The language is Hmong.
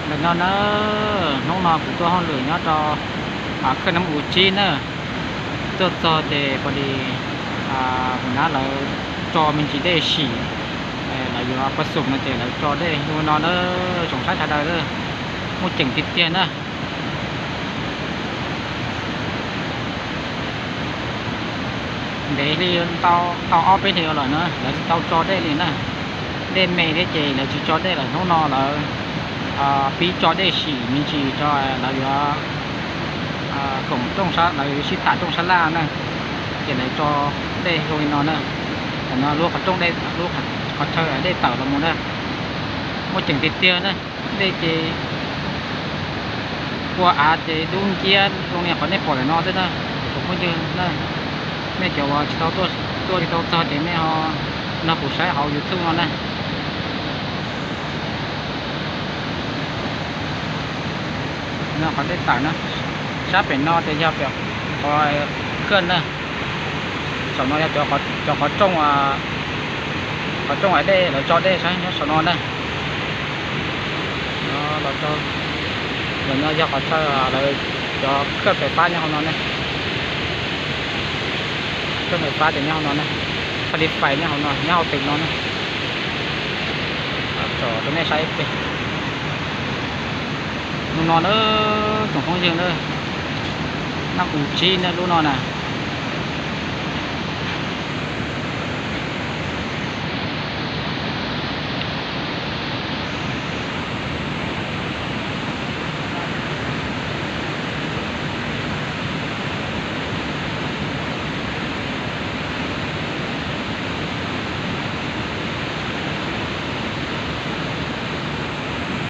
Ntawm no na, hnub no kuv tuaj hauj lwm nyob rau khwj nab u tsib na. Tuaj txog ces pom li kuv nab lawv tso me ntsis dej sim, lawv yuav pas xum no ces lawv tso dej zoo no na, tsoom saib sawv daws, muaj ceem tiag tiag na. Ntev li tau ob peb hlis lawm na lawv tsis tau tso dej li na. Dej me thiab ces lawv tsis tso dej lawm, hnub no lawv pib tso dej sim me ntsis tso, lawv yuav koom rooj, lawv yuav sib tham rooj sab laj na, ces lawv tso dej zoo li no na. Tam no lub qhov rooj dej, lub qhov chaw dej tawm los mus na, muaj ceem tiag tiag na. Dej ces ua av ces dub nciab zoo li qhov nej pom ntawm no xwb na, tsoom phooj ywg na. Nej cov uas tsis tau tuaj, tsis tau txog ces nej ho nrog kuv saib hauv YouTube no na. No qhov dej tawm na, sab pem no ces yog pem qhov khwj na, saum no yog cov qhov rooj, qhov rooj dej lawv tso dej saib nyob saum no na. Lawm no yog qhov chaw lawv cov khwj fais fab nyob hauv no ne, khwj fais fab ces nyob hauv no ne, fais li fais nyob hauv no, nyob hauv tes no ne. Tsom rau nej saib ib pliag. Lub no na, tsoom phooj ywg na, nab u tsib na lub no na.